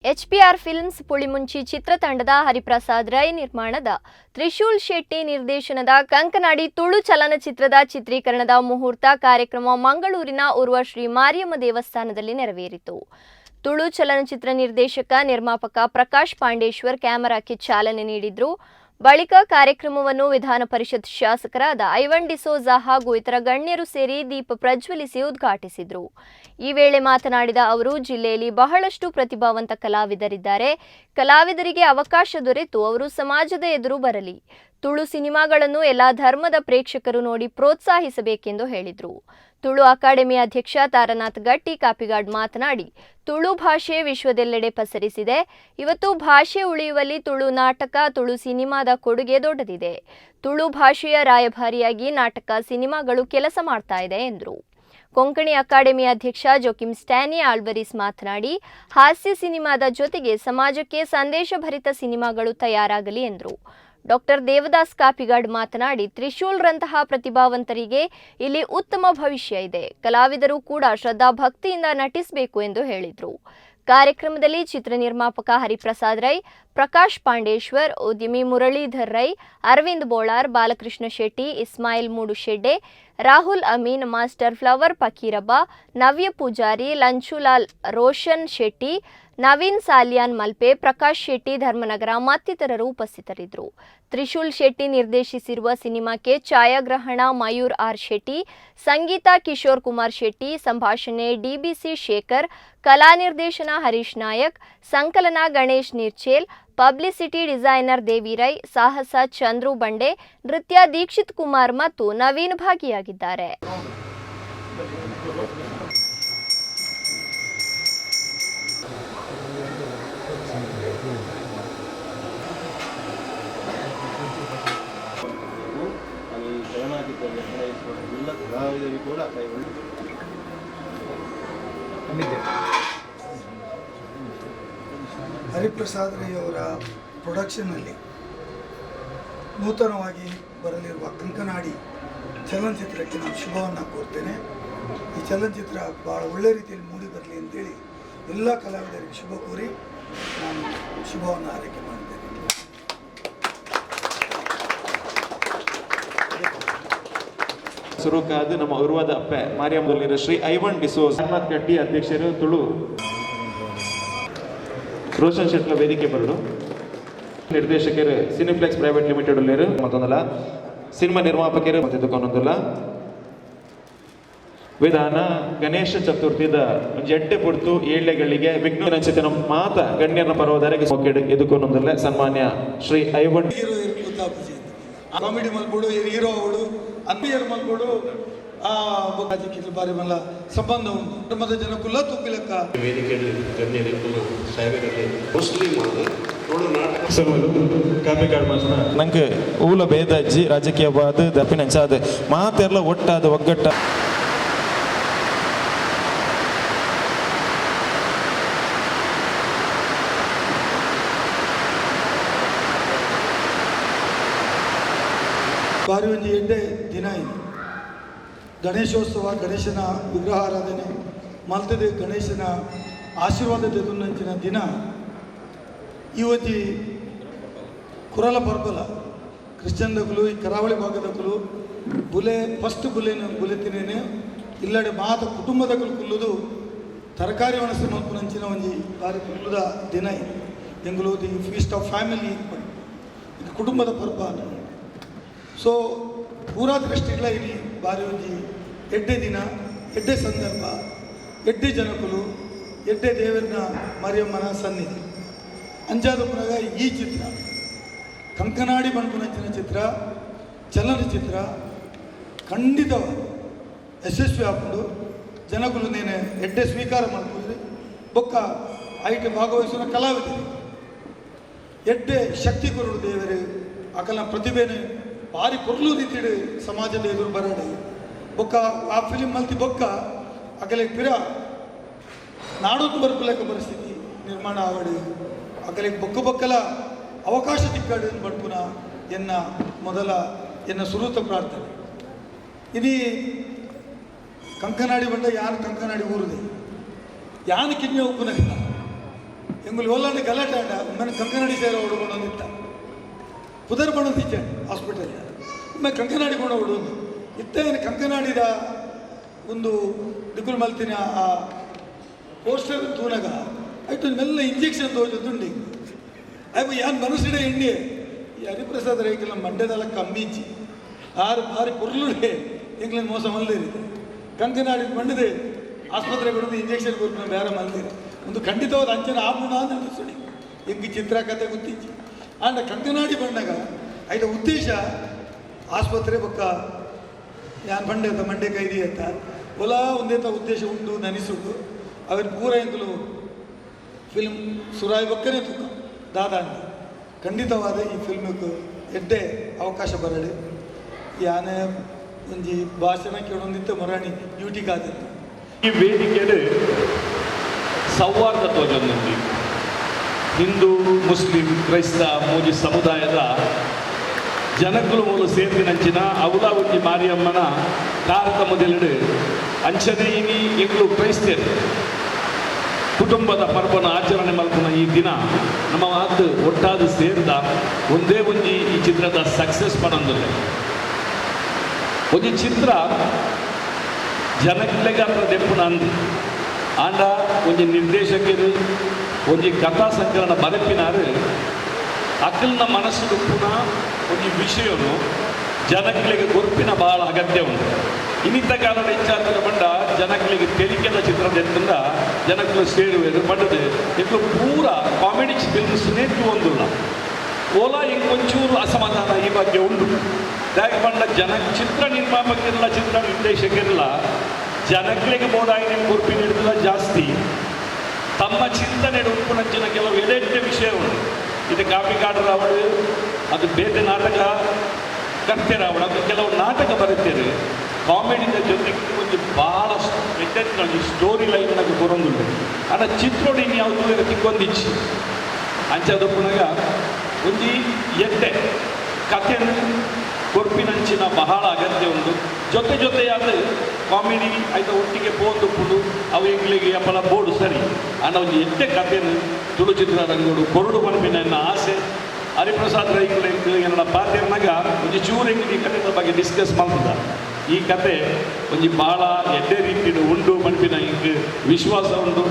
HPR films Pulimunchi ಚಿತ್ರತಂಡದ Hariprasad Rai ನಿರ್ಮಾಣದ, ತ್ರಿಶೂಲ್ ಶೆಟ್ಟಿ ನಿರ್ದೇಶನದ ಕಂಕನಾಡಿ ತುಳು ಚಲನಚಿತ್ರದ ಚಿತ್ರೀಕರಣದ ಮುಹೂರ್ತ ಕಾರ್ಯಕ್ರಮ ಮಂಗಳೂರಿನ ಉರ್ವ ಶ್ರೀ ಮಾರಿಯಮ್ಮ ದೇವಸ್ಥಾನದಲ್ಲಿ ನೆರವೇರಿತು. ತುಳು ಚಲನಚಿತ್ರ ನಿರ್ದೇಶಕ, ನಿರ್ಮಾಪಕ ಪ್ರಕಾಶ್ ಪಾಂಡೇಶ್ವರ್ ಕ್ಯಾಮೆರಾಕ್ಕೆ ಚಾಲನೆ ನೀಡಿದ್ರು. ಬಳಿಕ ಕಾರ್ಯಕ್ರಮವನ್ನು ವಿಧಾನ ಪರಿಷತ್ ಶಾಸಕರಾದ ಐವನ್ ಡಿಸೋಜಾ ಹಾಗೂ ಇತರ ಗಣ್ಯರು ಸೇರಿ ದೀಪ ಪ್ರಜ್ವಲಿಸಿ ಉದ್ಘಾಟಿಸಿದರು. ಈ ವೇಳೆ ಮಾತನಾಡಿದ ಅವರು, ಜಿಲ್ಲೆಯಲ್ಲಿ ಬಹಳಷ್ಟು ಪ್ರತಿಭಾವಂತ ಕಲಾವಿದರಿದ್ದಾರೆ. ಕಲಾವಿದರಿಗೆ ಅವಕಾಶ ದೊರೆತು ಅವರು ಸಮಾಜದ ಎದುರು ಬರಲಿ. ತುಳು ಸಿನಿಮಾಗಳನ್ನು ಎಲ್ಲಾ ಧರ್ಮದ ಪ್ರೇಕ್ಷಕರು ನೋಡಿ ಪ್ರೋತ್ಸಾಹಿಸಬೇಕೆಂದು ಹೇಳಿದರು. ತುಳು ಅಕಾಡೆಮಿ ಅಧ್ಯಕ್ಷ ತಾರನಾಥ್ ಗಟ್ಟಿ ಕಾಪಿಗಾಡ್ ಮಾತನಾಡಿ, ತುಳು ಭಾಷೆ ವಿಶ್ವದೆಲ್ಲೆಡೆ ಪಸರಿಸಿದೆ. ಇವತ್ತು ಭಾಷೆ ಉಳಿಯುವಲ್ಲಿ ತುಳು ನಾಟಕ, ತುಳು ಸಿನಿಮಾದ ಕೊಡುಗೆ ದೊಡ್ಡದಿದೆ. ತುಳು ಭಾಷೆಯ ರಾಯಭಾರಿಯಾಗಿ ನಾಟಕ, ಸಿನಿಮಾಗಳು ಕೆಲಸ ಮಾಡ್ತಾ ಇದೆ ಎಂದರು. ಕೊಂಕಣಿ ಅಕಾಡೆಮಿ ಅಧ್ಯಕ್ಷ ಜೋಕಿಮ್ ಸ್ಟ್ಯಾನಿ ಆಲ್ವರಿಸ್ ಮಾತನಾಡಿ, ಹಾಸ್ಯ ಸಿನಿಮಾದ ಜೊತೆಗೆ ಸಮಾಜಕ್ಕೆ ಸಂದೇಶ ಭರಿತ ಸಿನಿಮಾಗಳು ತಯಾರಾಗಲಿ ಎಂದರು. ಡಾಕ್ಟರ್ ದೇವದಾಸ್ ಕಾಪಿಗಾಡ್ ಮಾತನಾಡಿ, ತ್ರಿಶೂಲ್ರಂತಹ ಪ್ರತಿಭಾವಂತರಿಗೆ ಇಲ್ಲಿ ಉತ್ತಮ ಭವಿಷ್ಯ ಇದೆ. ಕಲಾವಿದರು ಕೂಡ ಶ್ರದ್ಧಾ ಭಕ್ತಿಯಿಂದ ನಟಿಸಬೇಕು ಎಂದು ಹೇಳಿದರು. ಕಾರ್ಯಕ್ರಮದಲ್ಲಿ ಚಿತ್ರ ನಿರ್ಮಾಪಕ ಹರಿಪ್ರಸಾದ್ ರೈ, ಪ್ರಕಾಶ್ ಪಾಂಡೇಶ್ವರ್, ಉದ್ಯಮಿ ಮುರಳೀಧರ್ ರೈ, ಅರವಿಂದ್ ಬೋಳಾರ್, ಬಾಲಕೃಷ್ಣ ಶೆಟ್ಟಿ, ಇಸ್ಮಾಯಿಲ್ ಮೂಡುಶೆಡ್ಡೆ, ರಾಹುಲ್ ಅಮೀನ್, ಮಾಸ್ಟರ್ ಫ್ಲವರ್ ಫಕೀರಬ್ಬ, ನವ್ಯ ಪೂಜಾರಿ, ಲಂಚುಲಾಲ್, ರೋಷನ್ ಶೆಟ್ಟಿ, ನವೀನ್ ಸಾಲಿಯಾನ್ ಮಲ್ಪೆ, ಪ್ರಕಾಶ್ ಶೆಟ್ಟಿ ಧರ್ಮನಗರ ಮತ್ತಿತರರು ಉಪಸ್ಥಿತರಿದ್ದರು. ತ್ರಿಶೂಲ್ ಶೆಟ್ಟಿ ನಿರ್ದೇಶಿಸಿರುವ ಸಿನಿಮಾಕ್ಕೆ ಛಾಯಾಗ್ರಹಣ ಮಯೂರ್ ಆರ್ ಶೆಟ್ಟಿ, ಸಂಗೀತ ಕಿಶೋರ್ ಕುಮಾರ್ ಶೆಟ್ಟಿ, ಸಂಭಾಷಣೆ ಡಿಬಿಸಿ ಶೇಖರ್, ಕಲಾ ನಿರ್ದೇಶನ ಹರೀಶ್ ನಾಯಕ್, ಸಂಕಲನ ಗಣೇಶ್ ನೀರ್ಚೇಲ್, ಪಬ್ಲಿಸಿಟಿ ಡಿಸೈನರ್ ದೇವಿ ರೈ, ಸಾಹಸ ಚಂದ್ರು ಬಂಡೆ, ನೃತ್ಯ ದೀಕ್ಷಿತ್ ಕುಮಾರ್ ಮತ್ತು ನವೀನ್ ಭಾಗಿಯಾಗಿದ್ದಾರೆ. ಈ ಚಲನಚಿತ್ರ ಎಲ್ಲ ಕಲಾವಿದರಿಗೂ ಕೂಡ ಕೈ ಒಳ್ಳೆ ಹರಿಪ್ರಸಾದ್ ರೈಯವರ ಪ್ರೊಡಕ್ಷನ್ನಲ್ಲಿ ನೂತನವಾಗಿ ಬರಲಿರುವ ಕಂಕನಾಡಿ ಚಲನಚಿತ್ರಕ್ಕೆ ನಾನು ಶುಭವನ್ನು ಕೋರ್ತೇನೆ. ಈ ಚಲನಚಿತ್ರ ಭಾಳ ಒಳ್ಳೆ ರೀತಿಯಲ್ಲಿ ಮೂಡಿ ಬರಲಿ ಅಂತೇಳಿ ಎಲ್ಲ ಕಲಾವಿದರಿಗೆ ಶುಭ ಕೋರಿ ನಾನು ಶುಭವನ್ನು ಹಾರೈಕೆ ಮಾಡ್ತೇನೆ. ಸುರುಕಾದ ನಮ್ಮ ಉರ್ವದ ಅಪ್ಪೆ ಮಾರಿಯಮ್ಮದಲ್ಲಿರೋ ಶ್ರೀ ಐವನ್ ಡಿಸೋಸ್, ರಾಮನಾಥ್ ಗಟ್ಟಿ ಅಧ್ಯಕ್ಷರು, ತುಳು ರೋಷನ್ ಶೆಟ್ಲ ವೇದಿಕೆ ಬರಡು. ನಿರ್ದೇಶಕರು ಸಿನಿಫ್ಲೆಕ್ಸ್ ಪ್ರೈವೇಟ್ ಲಿಮಿಟೆಡ್ ಉಲ್ಲೇರು. ಮತ್ತೊಂದಲ್ಲ ಸಿನಿಮಾ ನಿರ್ಮಾಪಕರು ಮತ್ತಿದ್ದಕ್ಕೊಂದಲ್ಲ ವಿಧಾನ ಗಣೇಶ ಚತುರ್ಥಿದ ಒಂಜಿ ಎಡ್ಡೆ ಪುಡ್ತು ಏಳ್ಳೆಗಳಿಗೆ ವಿಘ್ನ ನಂಚಿತನ ಮಾತ ಗಣ್ಯರ ಪರ್ವದಾರಿಗೆ ಎದುಕೊಂದಲ್ಲ ಸನ್ಮಾನ್ಯ ಶ್ರೀ ಐವನ್ ಹೀರೋ ಗೊತ್ತಾಪುಜಿ. ಕಾಮಿಡಿ ಮಲ್ಪೊಡು, ಹೀರೋ ಅವಳು ಅನ್ಬಿಯರ್ ಮಲ್ಪೊಡು. ಆ ರಾಜಕೀಯ ಬಾರಿ ಮಲ್ಲ ಸಂಬಂಧ ಉಂಟು. ಧರ್ಮದ ಜನಕ್ಕುಲ್ಲ ತುಪ್ಪಿಲೆಕ್ಕ. ವೇದಿಕೆಯಲ್ಲಿ ಗಣ್ಯರಿಗೂ ಸಾಹೇಬರಲ್ಲಿ ಮುಸ್ಲಿಂ ಆದ ತುಳು ನಾಟಕ. ಕಾಪಿ ಕಾರ್ಡ್ ಮಾತ್ರ ನಂಗೆ ಊಲ ಭೇದ ಅಜ್ಜಿ, ರಾಜಕೀಯವಾದ ದಪ್ಪಿನಂಚಾದ ಮಾತೆಲ್ಲ ಒಟ್ಟಾದ ಒಗ್ಗಟ್ಟ. ಬಾರಿ ಒಂಜಿ ಎಡ್ಡೆ ದಿನ ಇದು. ಗಣೇಶೋತ್ಸವ, ಗಣೇಶನ ವಿಗ್ರಹ ಆರಾಧನೆ ಮಲ್ತದೆ, ಗಣೇಶನ ಆಶೀರ್ವಾದ ತೆಗೆದುನಂಚಿನ ದಿನ ಈ ಒಂಜಿ ಕುರಲ ಪರ್ಬಲ. ಕ್ರಿಶ್ಚಿಯನ್ದಕುಲು, ಈ ಕರಾವಳಿ ಭಾಗದಕುಲು ಬುಲೆ ಫಸ್ಟ್ ಬುಲೆನ ಬುಲೆತಿನೇನೆ ಇಲ್ಲಡೆ ಮಾತ ಕುಟುಂಬದಕುಲು ಕುಲ್ಲುದು ತರಕಾರಿ ಒಣಸು ಮಲ್ಪುನಂಚಿನ ಒಂಜಿ ಬಾರಿ ಕುಲ್ಲುದ ದಿನ ಇದು. ಎಂಗುಲು the feast of family, ಇದು ಕುಟುಂಬದ ಪರ್ಬ. ಸೊ ಪೂರಾ ದೃಷ್ಟಿಗಳ ಇಲ್ಲಿ ಬಾರಿ ಒಂಜಿ ಎಡ್ಡೆ ದಿನ, ಎಡ್ಡೆ ಸಂದರ್ಭ, ಎಡ್ಡೆ ಜನಕುಲು, ಎಡ್ಡೆ ದೇವರನ ಮರಿಯಮ್ಮನ ಸನ್ನಿಧಿ. ಅಂಚಾದ ಪುನಗ ಈ ಚಿತ್ರ ಕಂಕನಾಡಿ ಪನ್ಪುನಂಚಿನ ಚಿತ್ರ, ಚಲನಚಿತ್ರ ಖಂಡಿತವಾದ ಯಶಸ್ವಿ ಆಪುಂಡು. ಜನಕುಲು ನೇನೆ ಎಡ್ಡೆ ಸ್ವೀಕಾರ ಮಲ್ಪುವೆರ್. ಬೊಕ್ಕ ಐಟ್ ಭಾಗವಹಿಸುವ ಕಲಾವಿದರು ಎಡ್ಡೆ ಶಕ್ತಿ ಕೊರಡು ದೇವರು. ಅಕಲ್ನ ಪ್ರತಿಭೆನೆ ಭಾರಿ ಪೊರ್ಲು ರೀತಿಡ್ ಸಮಾಜದ ಎದುರು ಬರಡು. ಬೊಕ್ಕ ಆ ಫಿಲಿಂ ಮಲ್ತಿ ಬೊಕ್ಕ ಅಕಲೆಗ್ ಪಿರ ನಾಡೊಂದು ಬರ್ಪುಲೆಕ್ಕ ಪರಿಸ್ಥಿತಿ ನಿರ್ಮಾಣ ಆವಡು. ಅಕಲೆಗ್ ಬೊಕ್ಕ ಬೊಕ್ಕಲ ಅವಕಾಶ ತಿಕ್ಕಡು ಪನ್ಪುನ ಎನ್ನ ಮೊದಲ ಎನ್ನ ಸುರೂತ ಪ್ರಾರ್ಥನೆ. ಇನಿ ಕಂಕನಾಡಿ ಬಂಡ ಯಾನ್ ಕಂಕನಾಡಿ ಊರುದೆ. ಯಾನ್ ಕಿನ್ಯ ಉಪ್ಪುನಗ ಎಂಗುಲು ಓಲಾಂಡ ಗಲಾಟೆ ಆಂಡ ಮನೆ ಕಂಕನಾಡಿ ಸೇರ ಹೊಡ್ಕೊಂಡೊಂದಿತ್ತ ಪುದರ್ ಪಣದಿಚ್ಚೆ ಹಾಸ್ಪಿಟಲ್ ಒಮ್ಮೆ ಕಂಕನಾಡಿ ಕೊಂಡು ಹೊಡೋದು ಇತ್ತ ಏನು ಕಂಕನಾಡಿದ ಒಂದು ದಿಕ್ಕುಲು ಮಲ್ತಿನ ಆ ಪೋಸ್ಟರ್ ತೂನಗ ಆಯ್ತು ಮೆಲ್ಲ ಇಂಜೆಕ್ಷನ್ ತೋಜುಂಡು ಅಯ್ಯ ಯಾನ್ ಮನಸ್ಸಿಡೆ ಎಣ್ಣೆ ಈ ಹರಿಪ್ರಸಾದ್ ರೈಕಲ ಮಂಡ್ಯದಲ್ಲ ಕಮ್ಮಿಂಚಿ ಆರು ಬಾರಿ ಪೊರ್ಲುಡೆ ಎಂಗ್ಲನ್ ಮೋಸ ಮಲ್ದಿರಿ ಕಂಕನಾಡಿ ಮಂಡದೆ ಆಸ್ಪತ್ರೆ ಕೊಡೋದು ಇಂಜೆಕ್ಷನ್ ಕೊಡ್ಕೊಂಡು ಬೇರೆ ಮಲ್ದಿರಿ ಒಂದು ಖಂಡಿತವಾದ ಅಂಚನ ಆಪುಣ ಅಂತ ಸುಡಿ ಎಂಗ್ ಚಿತ್ರಕಥೆ ಗೊತ್ತಿಚ್ಚಿ ಆಂಡ ಕಂಕನಾಡಿ ಬಂದಾಗ ಐದ ಉದ್ದೇಶ ಆಸ್ಪತ್ರೆ ಬೊಕ್ಕ ಯಾನ್ ಬಂಡೆ ಅಂತ ಮಂಡೆ ಕೈದಿ ಅಂತ ಒಲಾ ಒಂದೇತ ಉದ್ದೇಶ ಉಂಟು ನನಿಸುಡು ಅವನ್ ಪೂರ ಎಂಕುಲು ಫಿಲ್ಮ್ ಸುರಾಯ್ ಬೊಕ್ಕನೇ ತುಕ್ಕ ದಾದ ಅಂದ ಖಂಡಿತವಾದ ಈ ಫಿಲ್ಮಿಗೆ ಎಡ್ಡೆ ಅವಕಾಶ ಬರಲಿ. ಯಾನೆ ಒಂಜಿ ಭಾಷಣ ಕೇಳೊಂದಿತ್ತ ಮೊರಾಣಿ ಡ್ಯೂಟಿಗಾದಿತ್ತು. ಈ ವೇದಿಕೆಯಲ್ಲಿ ಸೌಹಾರ್ದ ತೋಜೊಂದುಂಡು. ಹಿಂದೂ, ಮುಸ್ಲಿಂ, ಕ್ರೈಸ್ತ ಮೂಜಿ ಸಮುದಾಯದ ಜನಕುಲು ಮೂಲು ಸೇರ್ದಿನಂಚಿನ ಅವಲ ಒಂಜಿ ಮಾರಿಯಮ್ಮನ ಕಾರದ ಮೊದಲಿಡು ಅಂಚನೆ ಇನಿ ಎಂಗ್ಲು ಕ್ರೈಸ್ತರು ಕುಟುಂಬದ ಪರ್ವನ ಆಚರಣೆ ಮಲ್ಪುನ ಈ ದಿನ ನಮ್ಮ ಮಾತು ಒಟ್ಟಾದ ಸೇರ್ದ ಒಂದೇ ಒಂಜಿ ಈ ಚಿತ್ರದ ಸಕ್ಸಸ್ ಪಣೊಂದುಲ್ಲೆ. ಒಂಜಿ ಚಿತ್ರ ಜನಕ್ಲೆಗ್ ಅತ್ರ ದೆಪ್ಪುನ ಅಂದ್ ಆಂಡ ಒಂಜಿ ನಿರ್ದೇಶಕರು ಒಂಜಿ ಕಥಾ ಸಂಕಲನ ಬರೆಪಿನಾರು ಅಕಲ್ನ ಮನಸ್ಸು ಪುನಃ ಒಂಜಿ ವಿಷಯನು ಜನಕ್ಲೆಗ್ ಕೊರ್ಪಿನ ಭಾಳ ಅಗತ್ಯ ಉಂಟು. ಇನ್ನಿತ್ತ ಕಾಲದ ಹೆಚ್ಚಾದ ಬಂಡ ಜನಕ್ಲೆಗ್ ತೆಲಿಕೆದ ಚಿತ್ರ ದೆತ್ತಂದ ಜನಕ್ಲು ಸೇರುವೆರು ಪಂಡದು ಎಂಕ್ಲು ಪೂರ ಕಾಮಿಡಿ ಫಿಲ್ಮ್ಸ್ ತೂವೊಂದುಲ್ಲ. ಓಲಾ ಇಂಕೊಂಚೂರು ಅಸಮಾಧಾನ ಈ ಬಗ್ಗೆ ಉಂಟು. ದಾಯೆ ಪಂಡ ಜನ ಚಿತ್ರ ನಿರ್ಮಾಪಕರಿಲ್ಲ, ಚಿತ್ರ ನಿರ್ದೇಶಕರಿಲ್ಲ, ಜನಕ್ಲೆಗ್ ಬೋಡಾಯಿನ ಕೊರ್ಪಿನ ಹಿಡಿದಿಲ್ಲ ಜಾಸ್ತಿ ತಮ್ಮ ಚಿಂತನೆ ಉಪ್ಪುನಂಚಿನ ಕೆಲವು ಎಡೆಟ್ಟೆ ವಿಷಯ ಉಂಟು. ಇದು ಕಾಪಿ ಕಾಡರಾವಡು ಅದು ಬೇತೆ ನಾಟಕ ಕರ್ತೆರಾವಡು ಅದು ಕೆಲವು ನಾಟಕ ಬರುತ್ತೇವೆ ಕಾಮಿಡಿದ ಜೊತೆಗೆ ಒಂಜಿ ಭಾಳ ಎಡ್ಡೆತ್ತಿನ ಒಂಜಿ ಸ್ಟೋರಿ ಲೈನ್ నాకు ಕೊರೊಂದುಂಡು. ಆಂಡ ಚಿತ್ರೋಡು ಇನ್ನು ಯಾವುದು ತಿಕ್ಕೊಂದಿಚ್ಚಿ ಅಂಚಾದಪ್ಪುನಗ ಒಂಜಿ ಎಡ್ಡೆ ಕಥೆನು ಕೊರ್ಪಿನಂಚಿನ ಬಹಳ ಅಗತ್ಯ ಉಂಟು. ಜೊತೆ ಜೊತೆಯಾದ ಕಾಮಿಡಿ ಆಯ್ತ ಒಟ್ಟಿಗೆ ಪೋಂದುಪ್ಪುಂಡು ಅವು ಎಂಗ್ಲಿಗೆ ಅಪ್ಪಲ ಬೋರ್ಡು ಸರಿ. ಆಂಡ ಒಂಜಿ ಎಡ್ಡೆ ಕಥೆನು ತುಳು ಚಿತ್ರರಂಗೋಡು ಕೊರಡು ಪನ್ಪಿನ ಎನ್ನ ಆಸೆ. ಹರಿಪ್ರಸಾದ್ ರೈಕುಲು ಎನ್ನ ಪಾತೆರ್ನಗ ಒಂಜಿ ಚೂರು ಎಂಗ್ಲು ಈ ಕಥೆದ ಬಗ್ಗೆ ಡಿಸ್ಕಸ್ ಮಲ್ತದ. ಈ ಕತೆ ಒಂಜಿ ಭಾಳ ಎಡ್ಡೆ ರೀತಿಡು ಉಂಡು ಪನ್ಪಿನ ಇಂಕ್ ವಿಶ್ವಾಸ ಉಂಡು.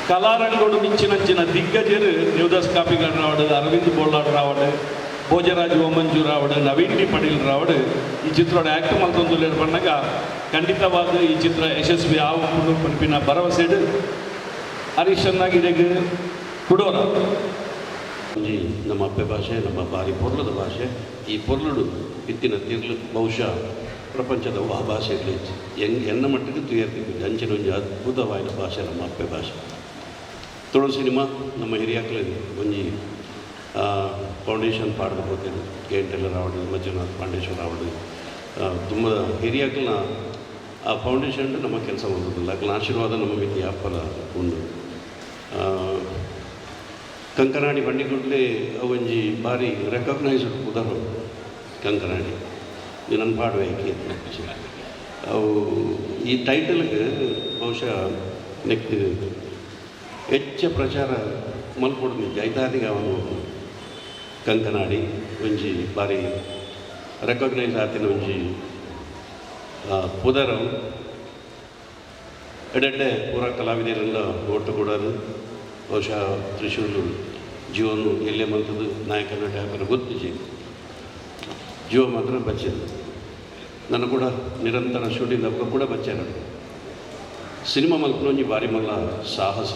ಕಲಾರಂಗೋಡು ಮಿಂಚಿನಂಚಿನ ದಿಗ್ಗಜರು ದೇವದಾಸ್ ಕಾಪಿಗಾಡ್ ರಾವಡ್, ಅರವಿಂದ್ ಬೋಳಾಡ್ ರಾವಡ್, ಭೋಜರಾಜ್ ಓಮಂಜು ರಾವಡ್, ನವೀನ್ ಟಿ ಪಡೀಲ್ ರಾವಡ್ ಈ ಚಿತ್ರೋಡು ಆ್ಯಕ್ಟ್ ಮಲ್ತೊಂದುಲ್ಲೆರ್ ಪನ್ನಗ ಖಂಡಿತವಾದ ಈ ಚಿತ್ರ ಯಶಸ್ವಿ ಆವುಂಡು ಪನ್ಪಿನ ಭರವಸೆಡ್ ಹರೀಶ್ ಇದೆಗ್ ಕುಡೋರ. ಒಂಜಿ ನಮ್ಮ ಅಪ್ಪೆ ಭಾಷೆ, ನಮ್ಮ ಬಾರಿ ಪೊರ್ಲದ ಭಾಷೆ. ಈ ಪೊರ್ಲುಡು ಇತ್ತಿನ ತಿರ್ಲು ಬಹುಶಃ ಪ್ರಪಂಚದ ಆ ಭಾಷೆ ಎಂಗ್ ಎನ್ನ ಮಟ್ಟಿಗೆ ತುಯರ್ತಿದ್ದು ಅಂಚಿನ ಒಂಜಿ ಅದ್ಭುತವಾದ ಭಾಷೆ ನಮ್ಮ ಅಪ್ಪೆ ಭಾಷೆ. ತುಳು ಸಿನಿಮಾ ನಮ್ಮ ಹಿರಿಯಾಕ್ಲೆ ಒಂಜಿ ಫೌಂಡೇಶನ್ ಪಾಡ್ದು ಪೋತೇನೆ. ಕೆ ಎನ್ ಟೇಲರ್ ಆವಡ್, ಮಂಜುನಾಥ್ ಪಾಂಡೇಶ್ವರ ಆವಡ್, ತುಂಬ ಹಿರಿಯಾಕ್ಲನ ಆ ಫೌಂಡೇಶನ್ ನಮ್ಮ ಕೆಲಸ ಮಾಡೋದಿಲ್ಲ. ಅಕ್ಲನ ಆಶೀರ್ವಾದ ನಮ್ಮ ಮಿತಿ ಅಪ್ಪಲ ಉಂಡು. ಕಂಕನಾಡಿ ಬಂಡಿಗುಡ್ಲೆ ಒಂಜಿ ಬಾರಿ ರೆಕಗ್ನೈಸ್ಡ್ ಪುದರ್ ಕಂಕನಾಡಿ. ನನ್ನ ಪಾಡುವೆ ಅವು ಈ ಟೈಟಲ್ಗೆ ಬಹುಶಃ ನೆಕ್ ಹೆಚ್ಚ ಪ್ರಚಾರ ಮಲ್ಪೊಡು ಜೈತಾದಿಗ ಅವನು. ಕಂಕನಾಡಿ ಒಂಜಿ ಬಾರಿ ರೆಕಗ್ನೈಸ್ ಆತಿನ ಒಂಜಿ ಪುದರ್. ಎಡೆಡ್ಡೆ ಪೂರ ಕಲಾವಿದರೆಲ್ಲ ಒಟ್ಟು ಕೊಡೋದು. ಬಹುಶಃ ತ್ರಿಶೂಲು ಜೀವನು ಎಲ್ಲೇ ಮಂತದ್ದು ನಾಯಕ ನಟ ಹಾಕೋರು ಗೊತ್ತಿಜಿ, ಜೀವ ಮಾತ್ರ ಬಚ್ಚಿದೆ. ನನ್ನ ಕೂಡ ನಿರಂತರ ಶೂಟಿಂಗ್ ಅಪ್ಪ ಕೂಡ ಬಚ್ಚಾರ. ಸಿನಿಮಾ ಮಲ್ಪುನ ಒಂಜಿ ಬಾರಿ ಮಲ್ಲ ಸಾಹಸ.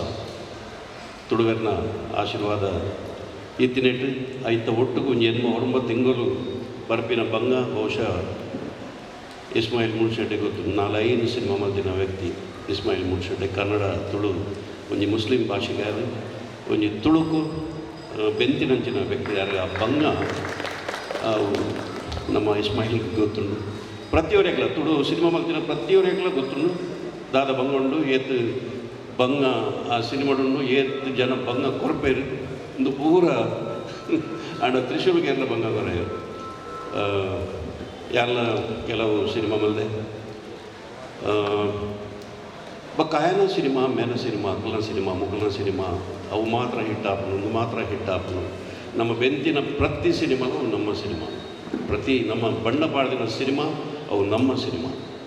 ತುಳುವೆರ್ನ ಆಶೀರ್ವಾದ ಇತ್ತಿನೆಟ್ಟು ಐತ ಒಟ್ಟುಗು ಒಂಜಿ 8-9 ತಿಂಗಳು ಬರ್ಪಿನ ಬಂಗ. ಬಹುಶಃ ಇಸ್ಮಾಯಿಲ್ ಮುನ್ಶೆಡ್ಡೆ ಗೊತ್ತು, 4-5 ಸಿನಿಮಾ ಮಲ್ತಿನ ವ್ಯಕ್ತಿ ಇಸ್ಮಾಯಿಲ್ ಮುನ್ಶೆಡ್ಡೆ. ಕನ್ನಡ, ತುಳು, ಒಂಜಿ ಮುಸ್ಲಿಂ ಭಾಷೆಗಾರ, ಒಂಜಿ ತುಳುಕು ಬೆಂತಿನಂಚಿನ ವ್ಯಕ್ತಿ ಯಾರು ಆ ಬಂಗ ನಮ್ಮ ಇಸ್ಮಾಯಿಲ್ ಗೊತ್ತುಂಡು. ಪ್ರತಿಯೊರೆಗ್ಲ ತುಳು ಸಿನಿಮಾ ಮಲ್ತಿನ ಪ್ರತಿಯೊರೆಗ್ಲ ಗೊತ್ತುಂಡು ದಾದ ಬಂಗುಂಡು, ಏತ್ ಬಂಗ ಆ ಸಿನಿಮಾಡುಂಡು, ಏತ್ ಜನ ಬಂಗ ಕೊರ್ಪೇರು ಒಂದು ಪೂರ. ಆಂಡ ತ್ರಿಶೂಲ್ಗೆ ಎಲ್ಲ ಬಂಗ ಕೊರೆಯರು ಯಾರ್ಲ ಕೆಲವು ಸಿನಿಮಾ ಮಲ್ದೆ ಬೊಕ್ಕ ಆಯನ ಸಿನಿಮಾ, ಮೇನ ಸಿನಿಮಾ, ಅಕ್ಕಲ್ನ ಸಿನಿಮಾ, ಮುಕಲ್ನ ಸಿನಿಮಾ ಅವು ಮಾತ್ರ ಹಿಟ್ ಆಪುಂಡು, ಉಂದು ಮಾತ್ರ ಹಿಟ್ ಆಪುಂಡು. ನಮ್ಮ ಬೆಂತಿನ ಪ್ರತಿ ಸಿನಿಮಾನು ನಮ್ಮ ಸಿನಿಮಾ, ಪ್ರತಿ ನಮ್ಮ ಬಣ್ಣ ಪಾಡ್ದಿನ ಸಿನಿಮಾ ಅವು ನಮ್ಮ ಸಿನಿಮಾ.